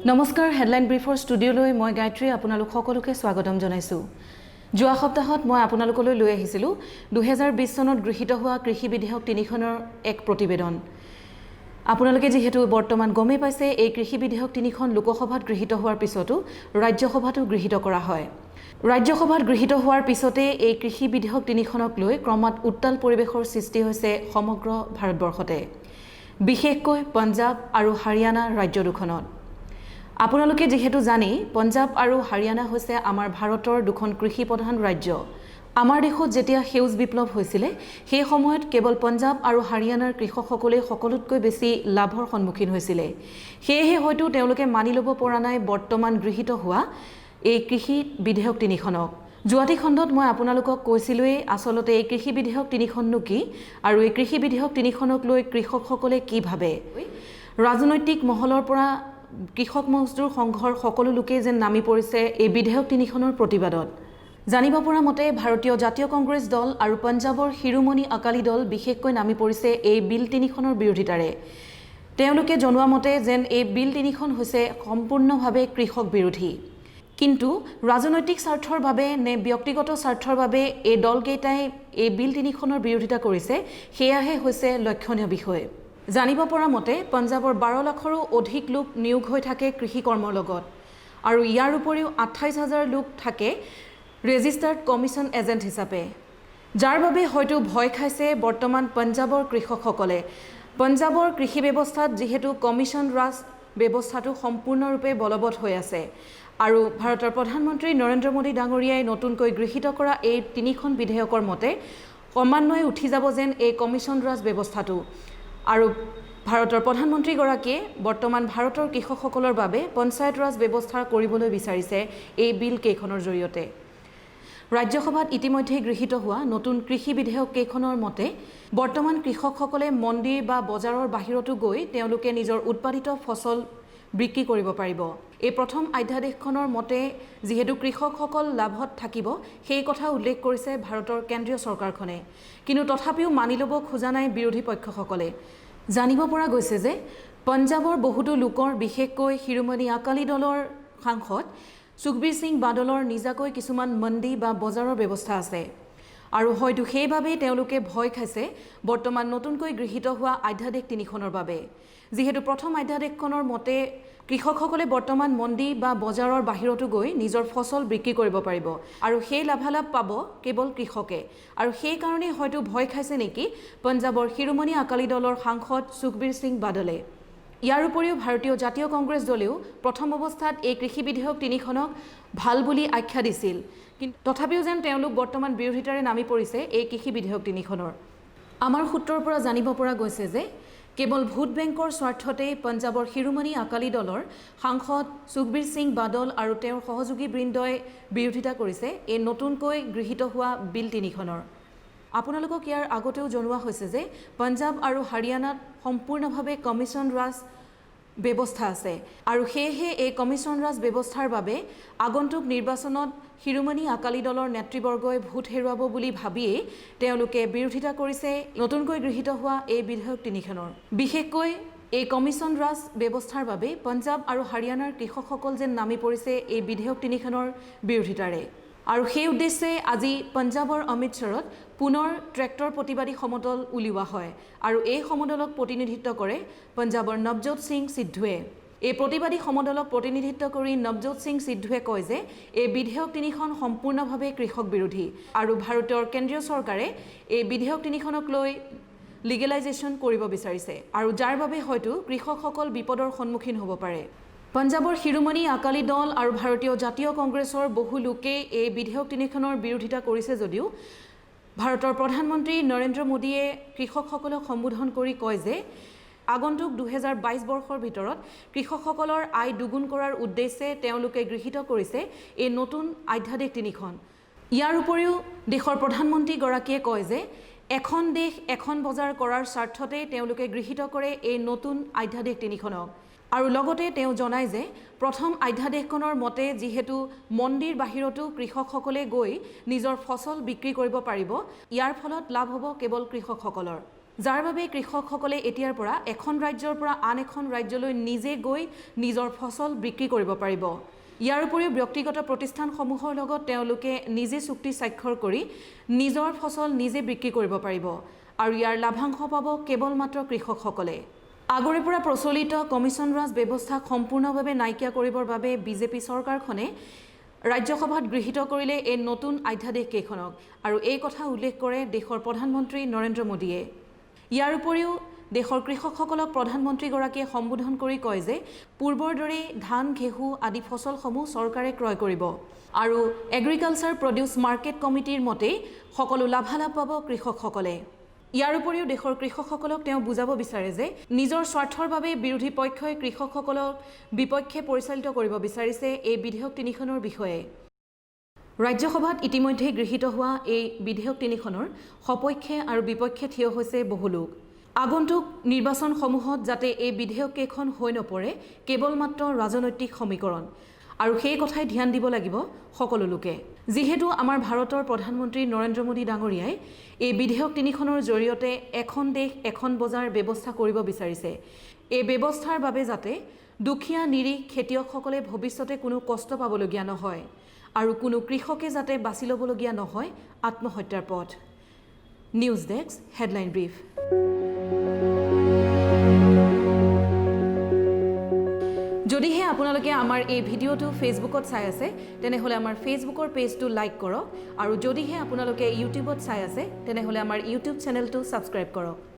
নমস্কাৰ, হেডলাইন ব্ৰিফৰ ষ্টুডিঅ'লৈ মই গায়ত্ৰী আপোনালোক সকলোকে স্বাগতম জনাইছোঁ। যোৱা সপ্তাহত মই আপোনালোকলৈ লৈ আহিছিলোঁ 2020 চনত গৃহীত হোৱা কৃষি বিধেয়ক তিনিখনৰ এক প্ৰতিবেদন। আপোনালোকে যিহেতু বৰ্তমান গমেই পাইছে, এই কৃষি বিধেয়ক তিনিখন লোকসভাত গৃহীত হোৱাৰ পিছতো ৰাজ্যসভাতো গৃহীত কৰা হয়। ৰাজ্যসভাত গৃহীত হোৱাৰ পিছতে এই কৃষি বিধেয়ক তিনিখনক লৈ ক্ৰমাৎ উত্তাল পৰিৱেশৰ সৃষ্টি হৈছে সমগ্ৰ ভাৰতবৰ্ষতে, বিশেষকৈ পঞ্জাৱ আৰু হাৰিয়ানা ৰাজ্য দুখনত। আপোনালোকে যিহেতু জানেই, পঞ্জাৱ আৰু হাৰিয়ানা হৈছে আমাৰ ভাৰতৰ দুখন কৃষি প্ৰধান ৰাজ্য। আমাৰ দেশত যেতিয়া সেউজ বিপ্লৱ হৈছিলে, সেই সময়ত কেৱল পঞ্জাৱ আৰু হাৰিয়ানাৰ কৃষকসকলেই সকলোতকৈ বেছি লাভৰ সন্মুখীন হৈছিলে। সেয়েহে হয়তো তেওঁলোকে মানি ল'ব পৰা নাই বৰ্তমান গৃহীত হোৱা এই কৃষি বিধেয়ক তিনিখনক। যোৱাটি খণ্ডত মই আপোনালোকক কৈছিলোঁৱেই, আচলতে এই কৃষি বিধেয়ক তিনিখননো কি আৰু এই কৃষি বিধেয়ক তিনিখনক লৈ কৃষকসকলে কি ভাবে। ৰাজনৈতিক মহলৰ পৰা কৃষক মজদুৰ সংঘৰ সকলো লোকেই যেন নামি পৰিছে এই বিধেয়ক তিনিখনৰ প্ৰতিবাদত। জানিব পৰা মতে, ভাৰতীয় জাতীয় কংগ্ৰেছ দল আৰু পঞ্জাৱৰ শিৰোমণি আকালী দল বিশেষকৈ নামি পৰিছে এই বিল তিনিখনৰ বিৰোধিতাৰে। তেওঁলোকে জনোৱা মতে যেন এই বিল তিনিখন হৈছে সম্পূৰ্ণভাৱে কৃষক বিৰোধী। কিন্তু ৰাজনৈতিক স্বাৰ্থৰ বাবে নে ব্যক্তিগত স্বাৰ্থৰ বাবে এই দলকেইটাই এই বিল তিনিখনৰ বিৰোধিতা কৰিছে, সেয়াহে হৈছে লক্ষণীয় বিষয়। জানিব পৰা মতে, পঞ্জাৱৰ 12 লাখৰো অধিক লোক নিয়োগ হৈ থাকে কৃষি কৰ্মৰ লগত আৰু ইয়াৰ উপৰিও 28 হাজাৰ লোক থাকে ৰেজিষ্টাৰ্ড কমিশ্যন এজেণ্ট হিচাপে, যাৰ বাবে হয়তো ভয় খাইছে বৰ্তমান পঞ্জাৱৰ কৃষকসকলে। পঞ্জাৱৰ কৃষি ব্যৱস্থাত যিহেতু কমিশ্যন ৰাজ ব্যৱস্থাটো সম্পূৰ্ণৰূপে বলবৎ হৈ আছে আৰু ভাৰতৰ প্ৰধানমন্ত্ৰী নৰেন্দ্ৰ মোদী ডাঙৰীয়াই নতুনকৈ গৃহীত কৰা এই তিনিখন বিধেয়কৰ মতে ক্ৰমান্বয়ে উঠি যাব যেন এই কমিশ্যন ৰাজ ব্যৱস্থাটো আৰু ভাৰতৰ প্ৰধানমন্ত্ৰীগৰাকীয়ে বৰ্তমান ভাৰতৰ কৃষকসকলৰ বাবে পঞ্চায়ত ৰাজ ব্যৱস্থা কৰিবলৈ বিচাৰিছে এই বিল কেইখনৰ জৰিয়তে। ৰাজ্যসভাত ইতিমধ্যে গৃহীত হোৱা নতুন কৃষি বিধেয়ক কেইখনৰ মতে বৰ্তমান কৃষকসকলে মন্দিৰ বা বজাৰৰ বাহিৰতো গৈ তেওঁলোকে নিজৰ উৎপাদিত ফচল বিক্ৰী কৰিব পাৰিব। এই প্ৰথম অধ্যাদেশখনৰ মতে যিহেতু কৃষকসকল লাভত থাকিব, সেই কথা উল্লেখ কৰিছে ভাৰতৰ কেন্দ্ৰীয় চৰকাৰখনে। কিন্তু তথাপিও মানি ল'ব খোজা নাই বিৰোধী পক্ষসকলে। জানিব পৰা গৈছে যে পঞ্জাৱৰ বহুতো লোকৰ, বিশেষকৈ শিৰোমণি আকালী দলৰ সাংসদ সুখবীৰ সিং বাদলৰ নিজাকৈ কিছুমান মন্দি বা বজাৰৰ ব্যৱস্থা আছে আৰু হয়তো সেইবাবেই তেওঁলোকে ভয় খাইছে বৰ্তমান নতুনকৈ গৃহীত হোৱা অধ্যাদেশ তিনিখনৰ বাবে। যিহেতু প্ৰথম অধ্যাদেশখনৰ মতে কৃষকসকলে বৰ্তমান মন্দি বা বজাৰৰ বাহিৰতো গৈ নিজৰ ফচল বিক্ৰী কৰিব পাৰিব আৰু সেই লাভালাভ পাব কেৱল কৃষকে আৰু সেইকাৰণেই হয়তো ভয় খাইছে নেকি পঞ্জাৱৰ শিৰোমণি আকালী দলৰ সাংসদ সুখবীৰ সিং বাদলে। ইয়াৰ উপৰিও ভাৰতীয় জাতীয় কংগ্ৰেছ দলেও প্ৰথম অৱস্থাত এই কৃষি বিধেয়ক তিনিখনক ভাল বুলি আখ্যা দিছিল। কিন্তু তথাপিও যেন তেওঁলোক বৰ্তমান বিৰোধিতাৰে নামি পৰিছে এই কৃষি বিধেয়ক তিনিখনৰ। আমাৰ সূত্ৰৰ পৰা জানিব পৰা গৈছে যে কেৱল ভোট বেংকৰ স্বাৰ্থতেই পঞ্জাৱৰ শিৰোমণি আকালী দলৰ সাংসদ সুখবীৰ সিং বাদল আৰু তেওঁৰ সহযোগীবৃন্দই বিৰোধিতা কৰিছে এই নতুনকৈ গৃহীত হোৱা বিল তিনিখনৰ। আপোনালোকক ইয়াৰ আগতেও জনোৱা হৈছে যে পঞ্জাৱ আৰু হাৰিয়ানাত সম্পূৰ্ণভাৱে কমিশ্যন ৰাজ ব্যৱস্থা আছে আৰু সেয়েহে এই কমিশ্যন ৰাজ ব্যৱস্থাৰ বাবে আগন্তুক নিৰ্বাচনত শিৰোমণি আকালী দলৰ নেতৃবৰ্গই ভোট হেৰুৱাব বুলি ভাবিয়েই তেওঁলোকে বিৰোধিতা কৰিছে নতুনকৈ গৃহীত হোৱা এই বিধেয়ক তিনিখনৰ। বিশেষকৈ এই কমিশ্যন ৰাজ ব্যৱস্থাৰ বাবে পঞ্জাৱ আৰু হাৰিয়ানাৰ কৃষকসকল যেন নামি পৰিছে এই বিধেয়ক তিনিখনৰ বিৰোধিতাৰে। আৰু সেই উদ্দেশ্যে আজি পঞ্জাৱৰ অমৃতসৰত পুনৰ ট্ৰেক্টৰ প্ৰতিবাদী সমদল উলিওৱা হয় আৰু এই সমদলক প্ৰতিনিধিত্ব কৰে পঞ্জাৱৰ নৱজোত সিং সিদ্ধুৱে। এই প্ৰতিবাদী সমদলক প্ৰতিনিধিত্ব কৰি নৱজোত সিং সিদ্ধুৱে কয় যে এই বিধেয়ক তিনিখন সম্পূৰ্ণভাৱে কৃষক বিৰোধী আৰু ভাৰতৰ কেন্দ্ৰীয় চৰকাৰে এই বিধেয়ক তিনিখনক লৈ লিগেলাইজেশ্যন কৰিব বিচাৰিছে আৰু যাৰ বাবে হয়তো কৃষকসকল বিপদৰ সন্মুখীন হ'ব পাৰে। পঞ্জাৱৰ শিৰোমণি আকালী দল আৰু ভাৰতীয় জাতীয় কংগ্ৰেছৰ বহু লোকেই এই বিধেয়ক তিনিখনৰ বিৰোধিতা কৰিছে যদিও ভাৰতৰ প্ৰধানমন্ত্ৰী নৰেন্দ্ৰ মোদীয়ে কৃষকসকলক সম্বোধন কৰি কয় যে আগন্তুক 2022 বৰ্ষৰ ভিতৰত কৃষকসকলৰ আয় দুগুণ কৰাৰ উদ্দেশ্যে তেওঁলোকে গৃহীত কৰিছে এই নতুন অধ্যাদেশ তিনিখন। ইয়াৰ উপৰিও দেশৰ প্ৰধানমন্ত্ৰীগৰাকীয়ে কয় যে এখন দেশ এখন বজাৰ কৰাৰ স্বাৰ্থতে তেওঁলোকে গৃহীত কৰে এই নতুন অধ্যাদেশ তিনিখনক। আৰু লগতে তেওঁ জনায় যে প্ৰথম অধ্যাদেশখনৰ মতে যিহেতু মন্দিৰ বাহিৰতো কৃষকসকলে গৈ নিজৰ ফচল বিক্ৰী কৰিব পাৰিব, ইয়াৰ ফলত লাভ হ'ব কেৱল কৃষকসকলৰ। যাৰ বাবে কৃষকসকলে এতিয়াৰ পৰা এখন ৰাজ্যৰ পৰা আন এখন ৰাজ্যলৈ নিজে গৈ নিজৰ ফচল বিক্ৰী কৰিব পাৰিব। ইয়াৰ উপৰিও ব্যক্তিগত প্ৰতিষ্ঠানসমূহৰ লগত তেওঁলোকে নিজে চুক্তি স্বাক্ষৰ কৰি নিজৰ ফচল নিজে বিক্ৰী কৰিব পাৰিব আৰু ইয়াৰ লাভাংশ পাব কেৱল মাত্ৰ কৃষকসকলে। আগৰে পৰা প্ৰচলিত কমিশ্যন ৰাজ ব্যৱস্থাক সম্পূৰ্ণভাৱে নাইকিয়া কৰিবৰ বাবে বিজেপি চৰকাৰখনে ৰাজ্যসভাত গৃহীত কৰিলে এই নতুন অধ্যাদেশকেইখনক আৰু এই কথা উল্লেখ কৰে দেশৰ প্ৰধানমন্ত্ৰী নৰেন্দ্ৰ মোদীয়ে। ইয়াৰ উপৰিও দেশৰ কৃষকসকলক প্ৰধানমন্ত্ৰীগৰাকীয়ে সম্বোধন কৰি কয় যে পূৰ্বৰ দৰেই ধান, ঘেঁহু আদি ফচলসমূহ চৰকাৰে ক্ৰয় কৰিব আৰু এগ্ৰিকালচাৰ প্ৰডিউচ মাৰ্কেট কমিটিৰ মতেই সকলো লাভালাভ পাব কৃষকসকলে। ইয়াৰ উপৰিও দেশৰ কৃষকসকলক তেওঁ বুজাব বিচাৰে যে নিজৰ স্বাৰ্থৰ বাবে বিৰোধী পক্ষই কৃষকসকলক বিপক্ষে পৰিচালিত কৰিব বিচাৰিছে এই বিধেয়ক তিনিখনৰ বিষয়ে। ৰাজ্যসভাত ইতিমধ্যে গৃহীত হোৱা এই বিধেয়ক তিনিখনৰ সপক্ষে আৰু বিপক্ষে থিয় হৈছে বহু লোক। আগন্তুক নিৰ্বাচনসমূহত যাতে এই বিধেয়ককেইখন হৈ নপৰে কেৱল মাত্ৰ ৰাজনৈতিক সমীকৰণ, আৰু সেই কথাই ধ্যান দিব লাগিব সকলো লোকে। যিহেতু আমাৰ ভাৰতৰ প্ৰধানমন্ত্ৰী নৰেন্দ্ৰ মোদী ডাঙৰীয়াই এই বিধেয়ক তিনিখনৰ জৰিয়তে এখন দেশ এখন বজাৰ ব্যৱস্থা কৰিব বিচাৰিছে। এই ব্যৱস্থাৰ বাবে যাতে দুখীয়া নিৰীহ খেতিয়কসকলে ভৱিষ্যতে কোনো কষ্ট পাবলগীয়া নহয় আৰু কোনো কৃষকে যাতে বাছি ল'বলগীয়া নহয় আত্মহত্যাৰ পথ। News desk, headline brief. যদিহে আপোনালোকে আমাৰ এই ভিডিঅ'টো ফেচবুকত চাই আছে, তেনেহ'লে আমাৰ ফেচবুকৰ পেজটো লাইক কৰক আৰু যদিহে আপোনালোকে ইউটিউবত চাই আছে, তেনেহ'লে আমাৰ ইউটিউব চেনেলটো ছাবস্ক্ৰাইব কৰক।